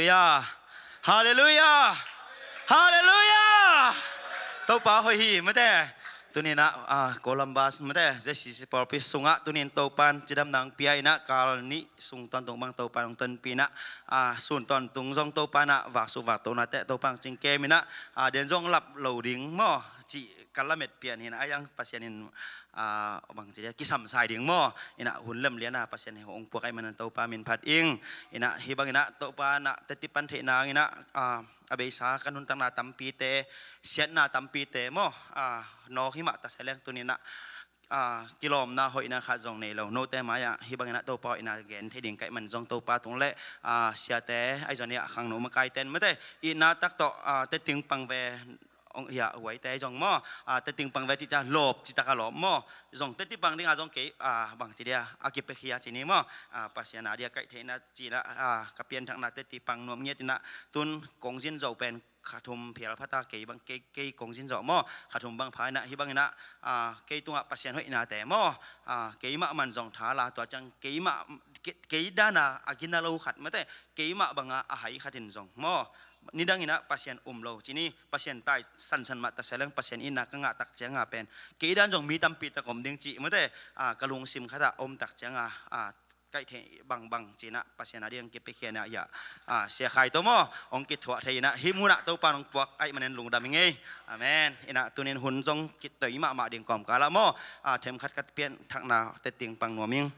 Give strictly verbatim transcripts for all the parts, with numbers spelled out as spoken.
Halleluiah. Halleluiah. Halleluiah. Topa hoih hi mate. Tuninah ah, Columbus mate, Z C C pawlpi sungah tunin Topan cidamna hong pia inah, kal nih sung tawntung bang Topan hong tonpih inah, ah, sun tawntung zong Topan ah vaksuk vaktonate Topan hong cingkem inah, ah, den zong lap lo ding maw, cih ka lamet pian hi inah, a iang Pasian in ah, bang ci dia, kisamsai ding maw. Inah hun lemliana Pasian hi hong puak ahih manin Topa min phat ing. Inah hih bang inah Topa nah teti pan theihna inah, ah, a beisa ka nuntakna tampite, siatna tampite maw, ah, nawk himah ta seleng tuninah, ah, kilawmna hoihna khat zong nei lo note mai-ah hih bang inah Topa hoihna gen thei ding ka hih man zong Topa tung le, ah, siate ahi zong inah khangno makaiten mate, itna tak tawh, ah, teting pang ve hong hia huaite zong maw, ah, teting pang ve cih ciang lawp cih taka lawp maw. Zong teti pang dinga zong kei, ah, bang ci dia, a kipekhia ci ni maw. Ah, Pasian a dia kaih theihna cina, ah, ka pianthakna teti pang nuam ngiat inah tun kong zin zo pen kha thum phial phata kei bang kei, kei kong zin zo maw. Kha thum bang pha inah hih bang inah, ah, kei tungah Pasian hoihnate maw. Ah, keimah man zong thala tua ciang keimah, ke-, kei dana a gina lo khat mate, keimah banga a hai khat in zong maw. Nidang inah Pasian um lo ci ni, Pasian tai sansan mah ta seleng Pasian itna ka ngah tak cianga pen kei dan zong mi tampi tak om ding cih mate, ah, ka lungsim khatah om tak cianga, ah, kaih thei bangbang cinah Pasian a diang kipekhia inah, ah, sia khai to maw, hong kithuah thei inah hih munah Topa hong puak ahih manin lungdam hi ngei. Amen. Inah tunin hun zong kitoi mahmah ding kawmkalah maw, ah, themkhat ka pianthakna teting pang nuam ing.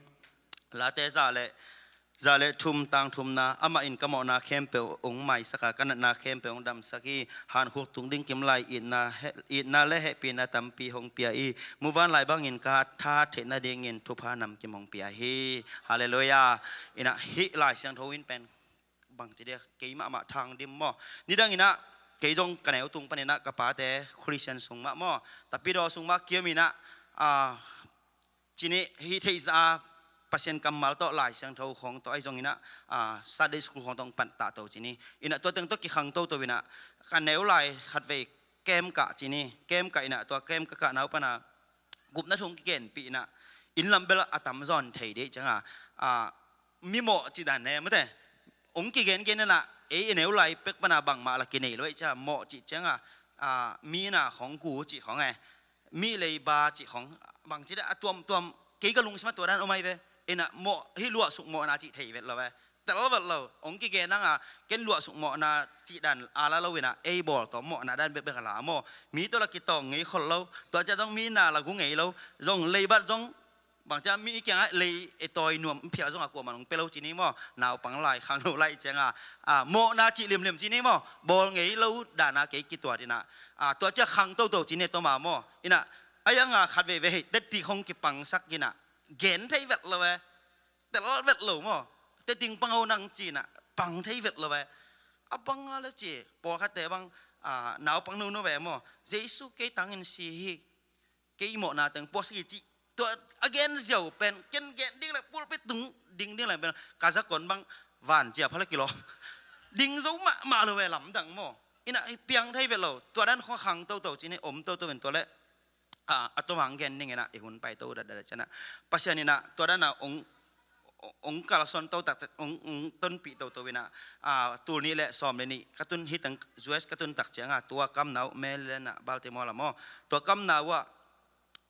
Late za le, za le thum tang thumna, amah in ka mawhna khempeuh hong maisak a, ka natna khempeuh hong damsak hi. Hankhuk tung ding kim lai, itna he-, itna le hehpihna tampi hong pia hi. Muvanlai bangin ka tha theih nadingin thupha namkim hong pia hi. Halleluiah. Inah hih Lai Siangtho in pen bang ci dia, keimah mah thang dim maw. Nidang inah kei zong ka neu tung paninah ka pate Khristian sung mah maw, tapidaw sung mah kiom inah, ah, cini hih theihza a Pasian kammal tawh Lai Siangtho khawng tawh ahi zong inah, ah, Sunday School khawng tawh hong pan tahto cini. Inah tua teng tawh kikhang toto inah ka neu lai khatvei kem kah cini, kem kah inah tua kem ka kah nau pana gupna thu hong kigenpih inah inn lam bel a tamzaw in thei dih cianga, ah, mi mawh cih dan ne mate. Hong kigengen inah ei i neu lai pek pana bangmah la kinei lo ei cia mawh cih cianga, ah, mi na khawng gu cih khawng e. Mi leiba cih khawng bang ci dah a tuamtuam kei ka lungsim a tua dan om ai ve. Inah mawh hi luahsuk mawhna cih thei vet lo ve. Tel vet lo. Hong kigen nanga ken luahsuk mawhna cih dan a la lo inah ei bawl tawh mawhna dan bekbek a la maw. Mi tawh la kitawng ngei khol lo. Tua ciah zong mi na la gu ngei lo. Zong leibat zong bang ciah mi kiangah lei e tawi nuam phial zong a kuamah hong pia lo ci ni maw. Naupang lai khangno lai cianga, ah, mawhna cih limlim ci ni maw. Bawl ngei lo dana kei kituat inah, ah, tua ciah khang toto ci ni toma maw. Inah a ianga khat veivei tetti khong kipangsak inah gen thei vet lo ve. Tel vet lo maw. Teting pang ho nang ci inah pang thei vet lo ve. A banga le ci pawlkhatte bang, ah, naupang nuno ve maw. Jesu kei tangin si hi. Kei mawhna teng puaksak hi cih tua a gen ziau pen ken gen ding le pulpit tung ding ding le pen ka zakon bang van cia phala kilawm ding zo mahmah lo ve lamdang maw. Inah i piang thei vet lo tua dan khong khang toto ci ni om toto ven tua le, ah, a tomang gen ding inah i hun pai to datdat cianah Pasian inah tua dana ong ong kalsuan to tak, ong, ong tonpih toto inah, ah, tul nih le sawm le nih ka tun hi teng U S ka tun tak cianga tua kamnau Maryland ah Baltimore la maw. Tua kamnau ah,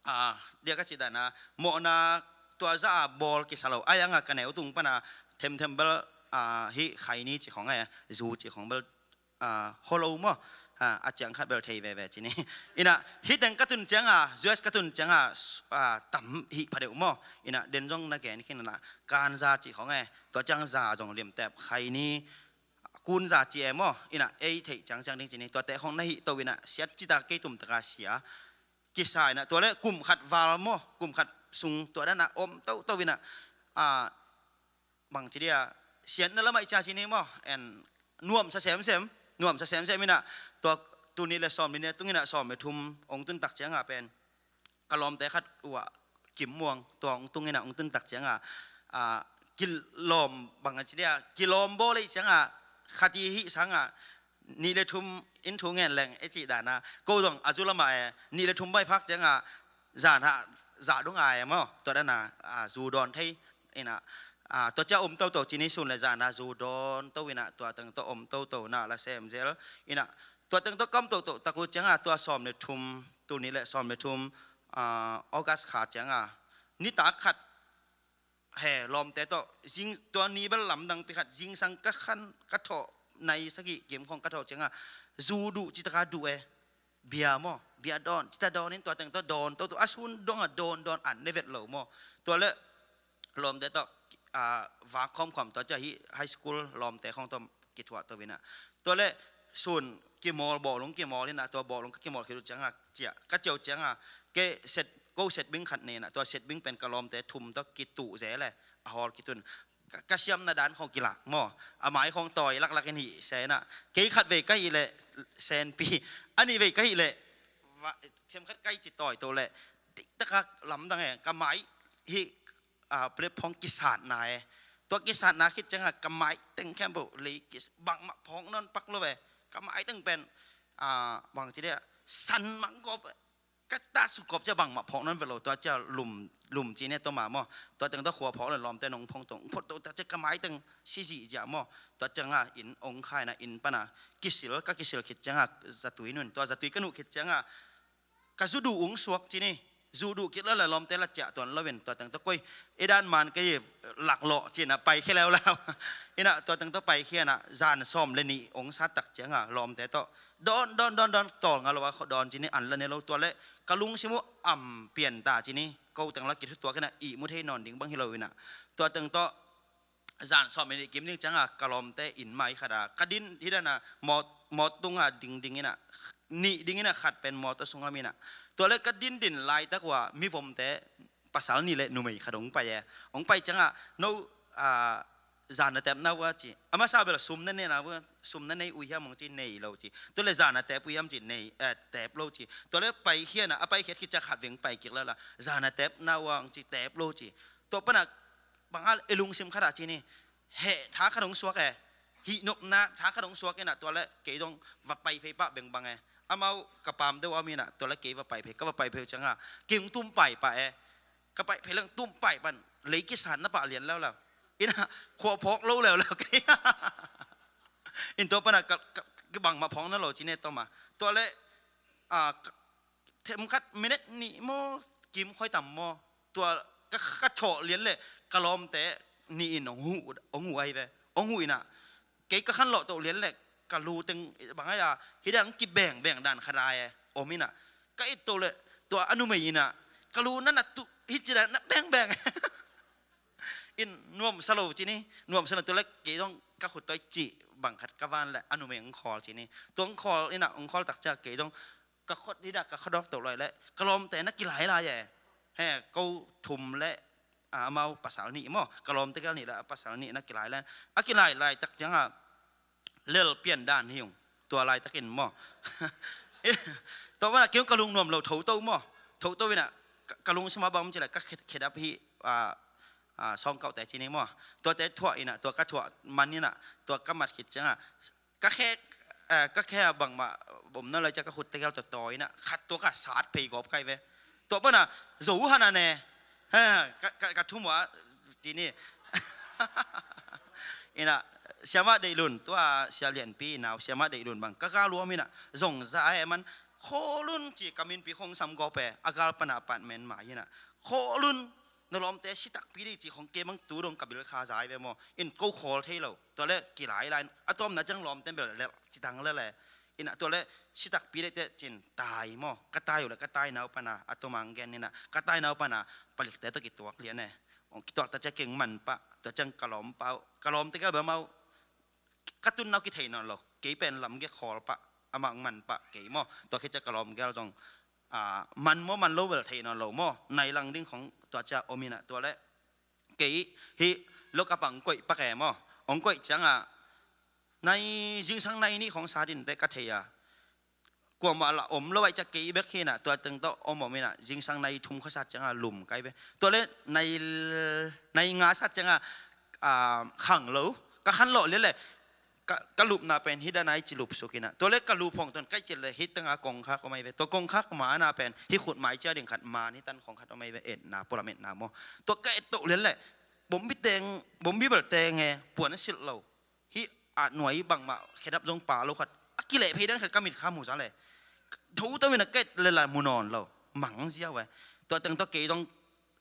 ah, dia ka cih dana mawhna tua za a bawl kisa lo a ianga ka neu tung pana themthem bel, ah, hi khaini ci khong e, zu ci khong bel, ah, hollow maw. Ah, a ciang khat bel thei veve ci ni. Inah hi teng ka tun cianga, U S ka tun cianga, ah, tam hi phadeuh maw. Inah den zong na gen khin inah kanza ci khong e. Tua ciang za zong limtep khaini kunza ci e maw. Inah ei theih ciangciang ding ci ni. Tuate khong na hi to inah siat cita kei tumtaka sia. Kisa inah tua le kum khat val maw. Kum khat sung tua dana om toto inah, ah, bang ci dia, siatna lamah i cia ci ni maw. En nuamsa semsem, nuamsa semsem inah tua tul nih le sawm nih tung inah sawm le thum ong tun tak cianga pen ka lawmte khat uh ah Kim Muang tua ong tung inah ong tun tak cianga, ah, kilawm bang a ci dia, kilawm bawl ei cianga khat i hih sanga nih le thum in thu ngen leng e cih dana ko zong a zu lamah e nih le thum bai phak cianga zan hah zah dong a e maw. Tua dana, ah, zu dawn thei inah, Ah, tua ciang om toto ci ni, sun le zan a zu dawn to in ah, tua teng tawh om toto na la sem zel in ah, tua teng tawh ka om toto tak uh ciang ah, tua sawm le thum, tul nih le sawm le thum, ah, August kha ciang ah, nitak khat he lawmte tawh, zing, tua ni bel lamdang pi khat, zingsang ka khan, ka thawh, nai sagih kim khawng ka thawh ciang ah, zu duh, citak a duh e, bia maw, bia dawn, citak dawn in tua teng tawh dawn toto, a sun dong a dawn dawn an ne vet lo maw. Tua le lawmte tawh, ah, vak khawmkhawm, tua ciang hih high school lawmte khawng tawh kithuah to in ah. Tua le sun kimawl, bawlung kimawl in ah, tua bawlung ka kimawl khit uh ciang ah, ciah, ka ciah uh ciang ah, kei set, ko set bing khat nei in ah, tua set bing pen ka lawmte thum tawh kituh zel e, a hawl kitun. Ka, ka siamna dan khawng kilak maw, a mai khawng tawi laklak in hih se in ah, kei khat vei ka hih leh senpi, a nih vei ka hih leh va, themkhat ka hih ci tawi to leh, tiktak a lamdang e, ka mai hih, ah, platform kisatna e. Tua kisatna khit ciang ah ka mai teng khempeuh lei kis, bangmah phawk nawn pak lo e. Ka mai teng pen, ah, bang ci dia, san mang kawp, ka tat suk kawp ciang bangmah phawk nawn vet lo, tua ciang lum, lum ci ni, tua mah maw. Tua teng tua khua phawk lo, lawmte nong phong tong, phot to, tua ciang ka mai teng si zihziah maw. Tua ciang ah inn ong khai in ah, inn pan ah kisil, ka kisil khit ciang ah zatui nuh in, tua zatui ka nuh khit ciang ah, ka zu duh ung suak ci ni, zu duh kik lala lawmte la ciah tuan lo in, tua teng tawh koi, ei dan man kei laklawh ci in ah paikhia leuleu. In ah tua teng tawh paikhia in ah, zan sawm le nih ong sat tak ciang ah lawmte tawh dawn, dawn, dawn, dawn, tawlnga lo a khawh dawn ci ni, an la ne lo. Tua le ka lungsim uh am pian ta ci ni, ko teng la kithutuak in ah ihmu thei nawn ding bang hi lo in ah. Tua teng tawh zan sawm le nih kim ding ciang ah ka lawmte inn mai khat ah ka din, hih dan ah mawt, mawt tung ah ding ding in ah, nih ding in ah, khat pen mawt a sung ah om in ah. Tua le ka din din laitak uh ah mivomte pasal nih le numei khat ong pai e. Ong pai ciang ah, no, ah, zan na tep na uh a ci. A masa bel sum na nei na uh a, sum na nei uh hiam ong ci, nei lo ci. Tua le zan na tep uh hiam ci, nei, eh, tep lo ci. Tua le paikhia in ah, a paikhiat khit ciang khat vei ong pai kik lala, zan na tep na uh a ong ci, tep lo ci. Tua pan ah bang a, i lungsim khat ah ci ni, heh tha khat ong suak e, hih nopna tha khat ong suak in ah, tua le kei dong va pai phei pah bengbang e. Amau ka pam deuh a om in ah, tua le kei va pai phei, ka va pai phei uh ciang ah kei ong tum pai pah e. Ka pai phei leng tum pai pan, lei kisatna pah lian leuleu in ah, khua phawk lo leuleu kei. In tua pan ah ka, ka, ka bangmah phawk nawn lo ci ni, tua mah. Tua le, ah, ka, themkhat minute nih maw, kim khoi tam maw, tua ka, ka thawh lian le ka lawmte nih in ong huh, ong huh ahi ve. Ong huh in ah, kei ka khanlawh to lian le ka lu teng bang ai a, hih dan kibengbeng dan khat ai e, om in ah. Ka et to le tua a numei in ah, ka lu na na tuh, hih ci dan na bengbeng. In nuamsa lo ci ni, nuamsa lo. Tua le kei dong ka khut tawh i cih bang khat ka van le a numei ong khawl ci ni. Tua ong khawl in ah, ong khawl tak ciang kei dong ka khut, hih dan ka khut dawk to lai le ka lawmte na kilai lai e. He, ko thum le, ah, amau pasal nih maw, ka lawmte gel nih le a pasal nih na kilai lai. A kilai laitak ciang ah lel pian dan hi ung. Tua laitakin maw. Tua pan ah kei ong ka lung nuam lo, tho to maw. Tho to in ah ka, ka lungsim ah bang om ci le ka khe, khedap hi, ah, ah, sawngkauhte ci ni maw. Tuate thuah in ah, tua ka thuah man in ah, tua ka mat khit ciang ah, ka khe, eh, ka khe ah bangmah om nawn lo ciang ka khutte gel tua tawi in ah, khat tua ka sat phei gawp kai ve. Tua pan ah zo uh hana ne. Ha, ka, ka, ka thum uh a ci ni. In ah, Siamah Deih Lun, tua Sia Lianpi nau Siamah Deih Lun bang ka gal uh a om in ah, zong za e man, Khawl Un ci, ka minpi khong sam gawp e, a gal pan ah apartment mai in ah, Khawl Un, na lawmte si takpi dih ci khong kei bang tu dong ka bil kha zai ve maw. In ko khawl thei lo. Tua le kilai lai in, a tawpna ciang lawmte bel lel ci tang le le. In ah tua le si takpi dih teh ci in tai maw. Ka tai uh le ka tai nau pan ah, a tawm ang gen in ah, ka tai nau pan ah palikte tawh kituak lian e. Ong kituak ta ciang kei ong man pah, tua ciang ka lawm pah uh, ka lawmte gel bel amau ka tun nau kithei nawn lo. Kei pen lamgek khawl pah, amah ong man pah kei maw. Tua khit ciang ka lawm gel zong, ah, man maw man lo bel thei nawn lo maw. Nai lang ding khong tua ciang om in ah, tua le kei hih lockup ah ong koih pak e maw. Ong koih ciang ah nai, zingsang nai nih khong sat in teh ka thei a, kuamah lah om lo ahih ciang kei bek hi in ah, tua teng tawh om om in ah, zingsang nai thum kha sat ciang ah lum kai ve. Tua le nai, nai nga sat ciang ah, ah, khang lo. Ka khanlawh lian le ka, ka lupna pen hih dan a i ci lup suk in ah. Tua le ka lup hong tuan ka i ci le hih teng ah kongkhak om ahi ve. Tua kongkhak ma na pen hih khut mai cia ding khat, man hih tan khong khat om ahi ve, etna, pualam etna maw. Tua ka et to lian le Bombi teng, bombi bel teng e, puan a silh lo. Hih a nuai bangmah khedap zong pa lo khat a kileh phei dan khat ka mit kha mu za le. Tho to in a ket le la mu nawn lo. Mang ziau e. Tua teng tawh kei zong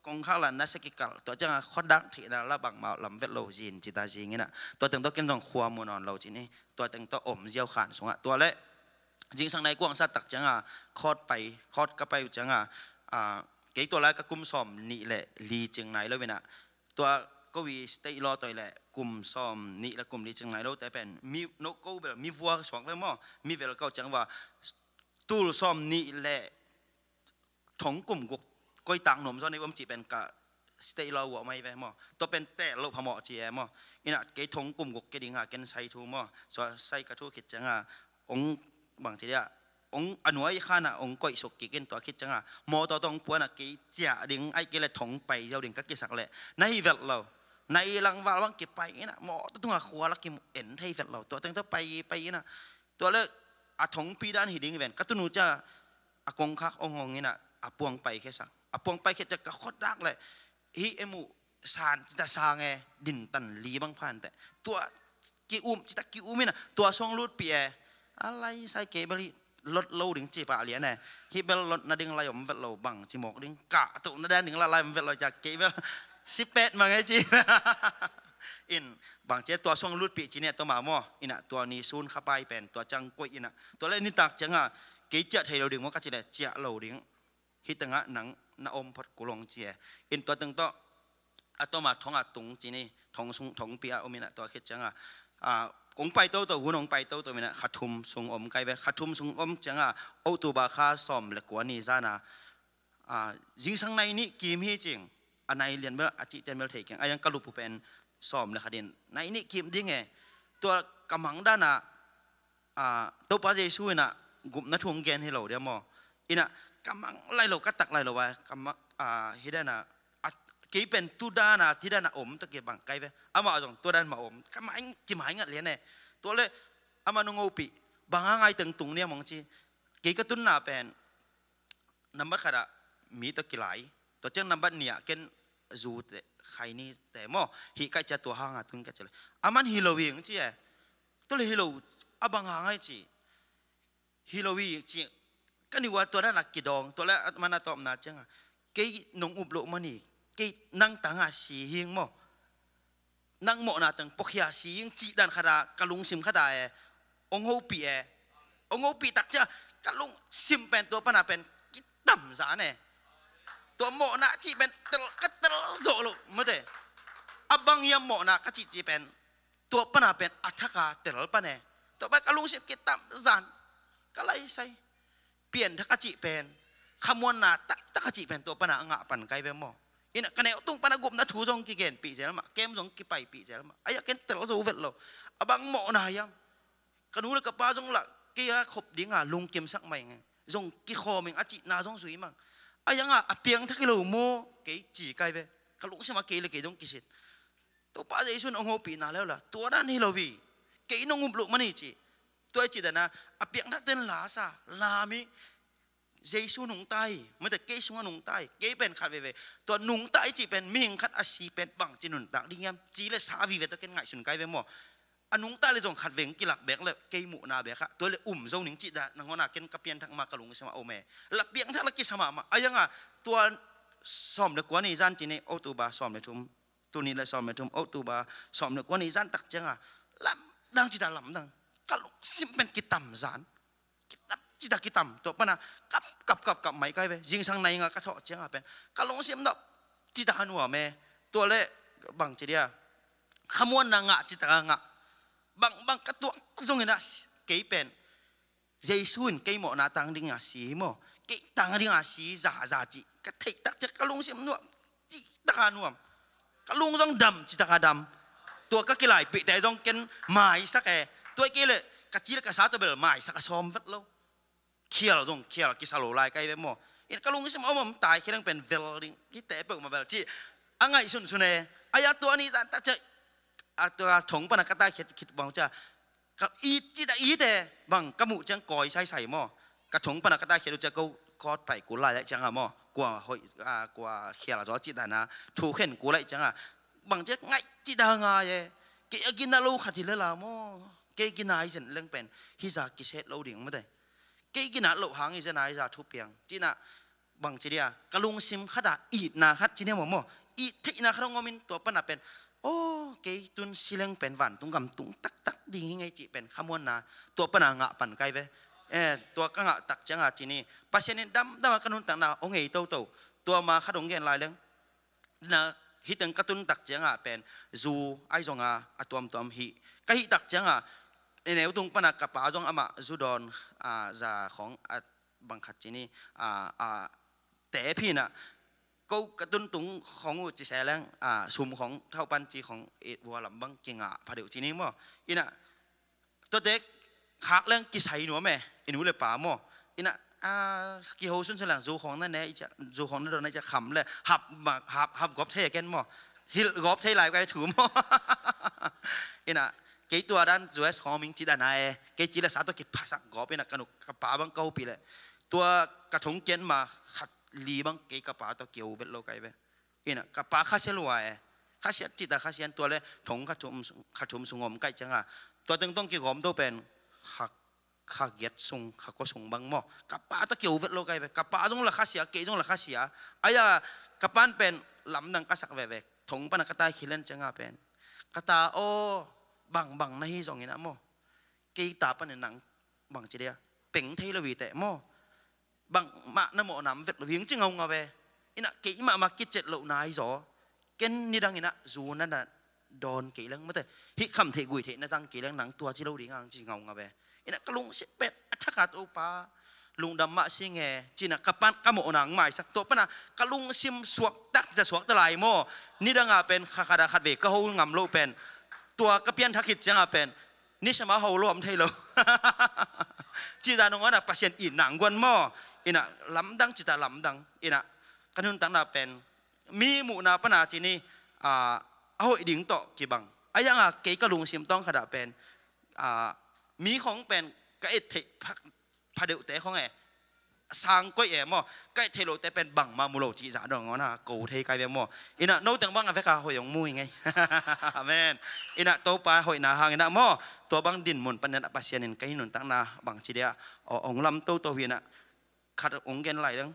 kongkhak la nasa kikal. Tua ciangah khuadak theihna la bangmah lam vet lo zin ci ta zing in ah. Tua teng tawh ken zong khua mu nawn lo ci ni. Tua teng tawh om ziau khan sungah. Tua le zingsang nai kuang sa tak ciangah khawt pai, khawt ka pai uh ciangah, ah, kei tua lai ka kum sawm nih le li cing nai lo in ah. Tua ko i state law toi le kum sawm nih le kum li cing nai lo te pen mi no ko bel mi vua suak ve maw, mi vel ko ciang va tul sawm nih le thong kum guk koi tak nuam zaw nei bom ci pen ka state law uah mai ve maw. Tua pen tel lo phamawh ci e maw. Ina kei thong kum guk ke dinga ken sai thu maw. So sai ka thu khit cianga ong bang ci dia ong a nuai khana ong koih suk kik in tua khit cianga mawtaw tawh ong puana kei ciah ding ai kei le thong pai ziau ding ka kisak le na hi velh lo. Na i langval bang kipai ina mawtaw tunga khua la kimu en thei velh lo. Tua teng tawh pai pai ina tua le a thongpi dan hi ding hi ven ka tunu cia a kongkhak ong hong ina a puang pai khe sak a puang pai khe cia ka khot dak le hi emu san cita sang e din tan li bang phan te tua ki um cita ki um ina tua suang lut pi e a lai sai ke bel hi lot lo ding ci pa lian e hi bel lot na ding lai om vet lo bang ci mok ding ka tu na dan ding la lai om vet lo cia ke bel si pet mang e ci in bang cia tua suang lut pi ci ne to ma mo ina tua ni sun kha pai pen tua cang koi ina tua le ni tak canga kei cia thei lo ding mo ka ci le cia lo ding hi tengah nang na om phot kulong ci e in tua teng tawh a toma thong a tung ci ni thong sung thong pi a om ina tua khit canga a kong pai toto hun ong pai toto mina kha thum sung om kai ve kha thum sung om canga October kha sawm le kua ni zana a zingsang nai nih kim hi cing a nai lian bel a cih ten bel thei keng a yang ka lupu pen sawm le kha din nai nih kim ding e tua ka mang dana a Topa Jesu ina gupna thung gen hi lo dia maw ina ka mang lai lo ka tak lai lo a ka mang a hi dana a kei pen tu dana ti dana om to ke bang kai ve ama zong tu dan ma om ka mang ki mai ngat lian e to le ama nung opi bang a ngai teng tung nia mong ci kei ka tunna pen nambat khat ah mi tawh kilai tua ciang nambat nih ah ken zu te khai ni te maw hih kaih cia tua hanga tun ka ci le a man hi lo hi ang ci e tua le hi lo a bang hang ai ci hi lo hi ci ka ni ua tua dan a kidawng tua le a man a tawpna cianga kei nong up loh man hi kei nang tanga si hing maw nang mawhna teng puakhia si ing cih dan khata ka lungsim khata e ong hopih e ong hopih takcia ka lungsim pen tua pana pen kitam zan e tua mawhna cih pen tel ka tel zawh loh mate a bang hiam mawhna ka cih cih pen tua pana pen a thaka tel pan e tua pen ka lungsim kitam zan ka laisai pianthak a cih pen khamuanna taktak a cih pen tua pana a ngah pan kai ve maw ina ka neu tung pana gupna thu zong kigenpih zel mah kem zong kipaipih zel mah aia ken tel zo vet lo a bang mawhna hiam ka nu le ka pa zong lah kei a khop dinga lungkimsak mai nge zong kikhawming a cihna zong zui mang aia nga a piangthak hi lo maw kei ci kai ve ka lungsima kei le kei zong kisit Topa Jesu in ong hopihna leula tua dan hi lo hi kei nong up loh man hi ci tua i ci dana a piangthak ten la sa lami Jesu nungta hi mate kei sunga nungta hi kei pen khat veve tua nungta i ci pen mihing khat a si pen bang ci nuntak ding hiam ci le sa vive tua ken ngaihsun kai ve maw a nungta le zong khat veng kilak bek le kei muhna bek ah tua le um zo ning ci da nangona ken ka pianthak ma ka lungsima om e la piangthak la kisa mahmah a yanga tua sawm le kua ni zan ci ni October sawm le thum tuni le sawm le thum October sawm le kua ni zan tak cianga lamdang ci da lamdang ka lungsim pen kitam zan kitam cita kitam tua pana kap kap kap kap mai kai ve zingsang nai nga ka thawh cianga pen ka lungsim nop cita ka nuam e tua le bang ci dia khamuanna ngah cita ka ngah bang bang ka tuak zongin a kei pen Jesu in kei mawhna tang dinga si hi maw kei tang dinga si zaza ci ka theih tak ciak ka lungsim nuam cih taka nuam ka lung zong dam cih taka dam tua ka kilaipihte zong ken maisak e tua kei le ka ci le ka sa tua bel maisak a sawm vet lo khial zong khial kisa lo lai kai ve maw in ka lungsim a om om tai khileng pen vel ding kite peuh ma bel ci a ngaihsun sun e a ya tua ni zan tak ciak a tua thong pana ka tai khit khit bang cia ka it cita ite bang ka muh ciang kawi saisai maw ka thong pana ka tai khit uh cia ko kawt pai kul lai lai cianga maw kua hoih kua khial zaw cih dana thu khen kul lai cianga Bang ci a ngaih ci ta ngai e. Kei a gina lo khat hi le la maw. Kei gina i zen leng pen hi za kiset lo ding mate. Kei gina lo hang i zen a hi za thupiang cina. Bang ci dia ka lungsim khat a itna khat ci ne maw maw. It theihna khat a ngawmin tua pana pen, aw, kei tun si leng pen vantung gam tung taktak ding hi ngei cih pen khamuanna tua pana ngah pan kai ve. Eh, tua ka ngah tak cianga cini Pasian in damdama ka nuntakna aw ngei toto. Tua ma khat ong gen lai leng na, hiteng ka tun tak cianga pen zu ai zonga a tuamtuam hi. Ka hih tak cianga neu tung pana ka pa zong amah zu dawn, a, za khong a bang khat cini, a, a, te phina ko ka tun tung khong uh ci se leng, a, sum khong thau pan ci khong i vua lam bang kingah pha deuh cini maw. Ina tuate khak leng kisai nuam e, i nu le pa maw. Ina, a, kiho sunsun leng zu khong na ne i cia, zu khong na dawn na i cia kham le hap, hap, hap gawp thei a ken maw. Hilh gawp thei lai kai thu maw. Ina kei tua dan zu es khong ming ci dan a e, kei ci le sa tawh kiphasak gawp ina ka nu ka pa bang ka upi le tua ka thong kian ma khat li bang kei ka pa tawh kiho vet lo kai ve. Ina ka pa khasia lua e. Khasia cita khasia tua le thong kha thum, kha thum sung om kai cianga tua tengtong kigawm do pen kha, kha giat sung, kha kua sung bang maw. Ka pa tawh kiho vet lo kai ve. Ka pa zong la khasia, kei zong la khasia. Aya ka pan pen lamdang ka sak veve. Thong pana ka tai khilen cianga pen ka ta aw, bang bang na hi zong ina maw. Kei ta panin nang bang ci dia peng thei lo i te maw. Bangmah na mawhna om vet lo hing ci ngaungau ve. Ina keimah mah kicet loh nai zaw. Ken nidang ina zu na na dawn kei leng mate. Hih kham theih gui theih na tang kei leng nang tua ci lo ding ang ci ngaungau ve. Ina ka lungsim pen a thak a Topa lungdam mah si nge cina ka pan ka mawhna ang maisak tua pana ka lungsim suak tak ta suak ta lai maw. Nidanga pen kha khat a khat ve ka ho ngam lo pen tua ka pian thak hit cianga pen nisama ho lawm thei lo. Cita nungana Pasian i nangguan maw. Ina lamdang cita lamdang. Ina ka nuntakna pen mi muhna pana cini, a, a hoih ding tawh kibang. A yanga kei ka lungsim tawng khata pen, a, mi khong pen ka et theih pha, pha deuhte khong e. Sang koih e maw. Ka et thei lote pen bangmah mu lo cih zah dong ngawna ko thei kai ve maw. Ina no teng bang a veka hoih ong mu hi ngei. Amen. Ina Topa hoihna hang ina maw. Tua bang din mun panin a Pasian in ka hi nuntakna bang ci dia ong lam toto hi ina khat ong gen lai deng.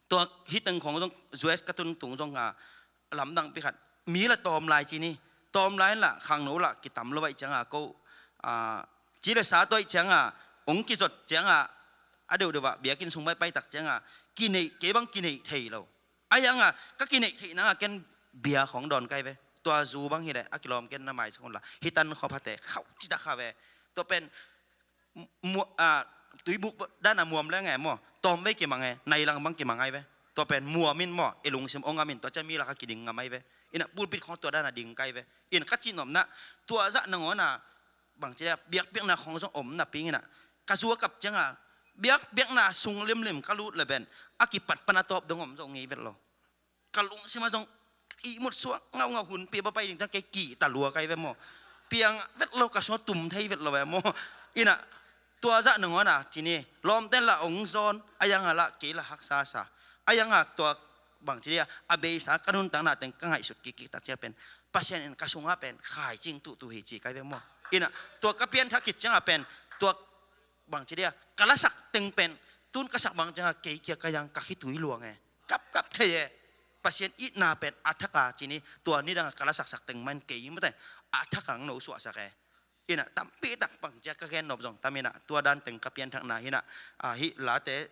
Tua hiteng khong zong U S ka tun tung zong a lamdang pi khat mi la tawm lai cini. Tawm lai la khangno la kitam lo baih cianga ko, a, ci le sa tuaih cianga ong kizot cianga a deuhdeuh ah biakinn sung bai paitak cianga kineih kei bang kineih thei lo. A yanga ka kineih theih nanga ken bia khong dawn kai ve. Tua zu bang hileh a kilawm ken na maisak hun la hitan khaw phate khauh cita kha ve. Tua pen mu-, a, tuibuk dana muam leng e maw. Tawm vei kimang e nai lang bang kimang ai ve. Tua pen muam in maw i lungsim ong am in tua cia mi laka kiding ngam ai ve. Ina pulpit khong tua dana ding kai ve. In ka cihnopna tua zah nangawna bang ci dia biakpiakna khong zong om napi ina ka zu a kap cianga biakpiakna sung limlim ka lut le ben a kipat pana tawp dong om zong ngei vet lo. Ka lungsim a zong ihmut suak ngaungau hunpi a bapai ding tang kei kihta lua kai ve maw. Piang vet lo ka sua tum thei vet lo ve maw. Ina tua zah nangawna cini lawmten la ong zawn a yanga la kei la haksa sa a yanga tua bang ci dia a beisa ka nuntakna teng ka ngaihsut kikik tak cia pen Pasian in ka sunga pen khai cing tuhtuh hi ci kai ve maw. Ina tua ka pianthak khit cianga pen tua bang ci dia ka lasak teng pen tun ka sak bang cianga kei kia ka yang ka khitui luang e. Kapkap thei e. Pasian itna pen a thaka cini tua nidanga ka lasaksak teng man kei mate a thaka ang no suahsak e. Ina tampi tak bang cia ka gen nop zong tam ina tua dan teng ka pianthakna hina, a, hih late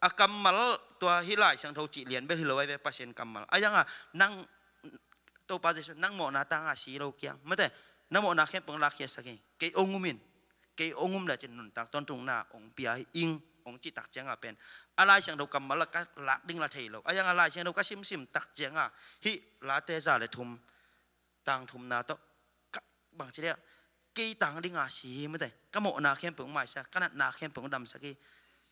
a kammal tua hih Lai Siangtho cih lian bel hi lo ai ve Pasian kammal a yanga nang Topa Jesu nang mawhna tanga si lo kiang mate na mawhna khempeuh lakhiasak hi. Kei ong um in kei ong um le cin nuntak tawntungna ong pia hi ing ong cih tak cianga pen a Lai Siangtho kammal la ka lak ding la thei lo a yanga Lai Siangtho ka simsim tak cianga hih late za le thum tang thumna tawh ka bang ci dia kei tang dinga si hi mate ka mawhna khempeuh maisak ka natna khempeuh damsak hi.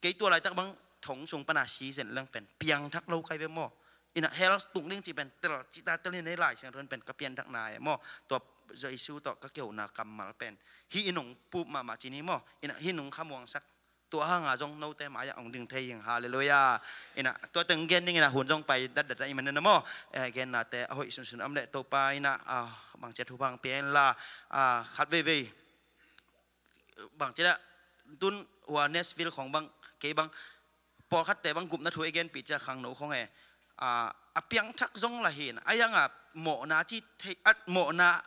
Kei tua laitak bang thong sung pana si zen leng pen piangthak lo kai ve maw. Ina hell tung ding ci pen tel cita tel hi nei Lai Siangtho pen ka pianthakna e maw. Tua Jesu tawh ka kehona kammal pen hi in ong pup mahmah cini maw. Ina hi nung khamuangsak Tua hanga zong note mai-ah hong ding thei hing, halleluiah. Ina, tua teng gen ding ina, hun zong pai datdat a, i manin a maw. Eh, gennate a hoih sunsun om leh Topa ina, ah, bangcia thupha hong pia inla, ah, khat veivei. Bangcia dah, tun hua Nashville khong bang, kei bang, pawlkhatte bang gupna thu e genpih cia khangno khong e. Ah, a piangthak zong la hin, a ianga mawhna ci thei, a mawhna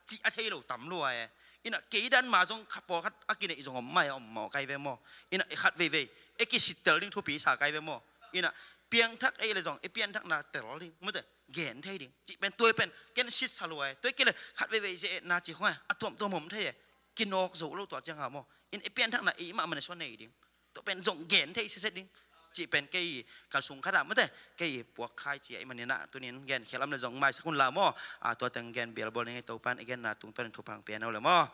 ci a thei lo tam lua e. Ina kei dan ma zong kha pawlkhat a kineih zong om mai, om maw kai ve maw. Ina i khat veivei, e kisittel ding thupi sa kai ve maw. Ina piangthak ei le zong, i pianthakna tel ding, mute, gen thei ding. Cih pen, tua pen, ken sitsa lua e. Tua kei le khat veivei ze-etna ci khong e, a tuamtuam om thei e. Kinawk zo lo tua cianga maw. Ina i pianthakna i mah man e sua nei ding. Tua pen zong gen thei siaset ding. Cih pen kei ka sung khat ah mute, kei puak khai ci a i manin ah, tunin gen khial om le zong maisak hun la maw. Ah, tua teng gen bialbawl ning e, Topan i genna tungtawnin thupha hong pia no le maw.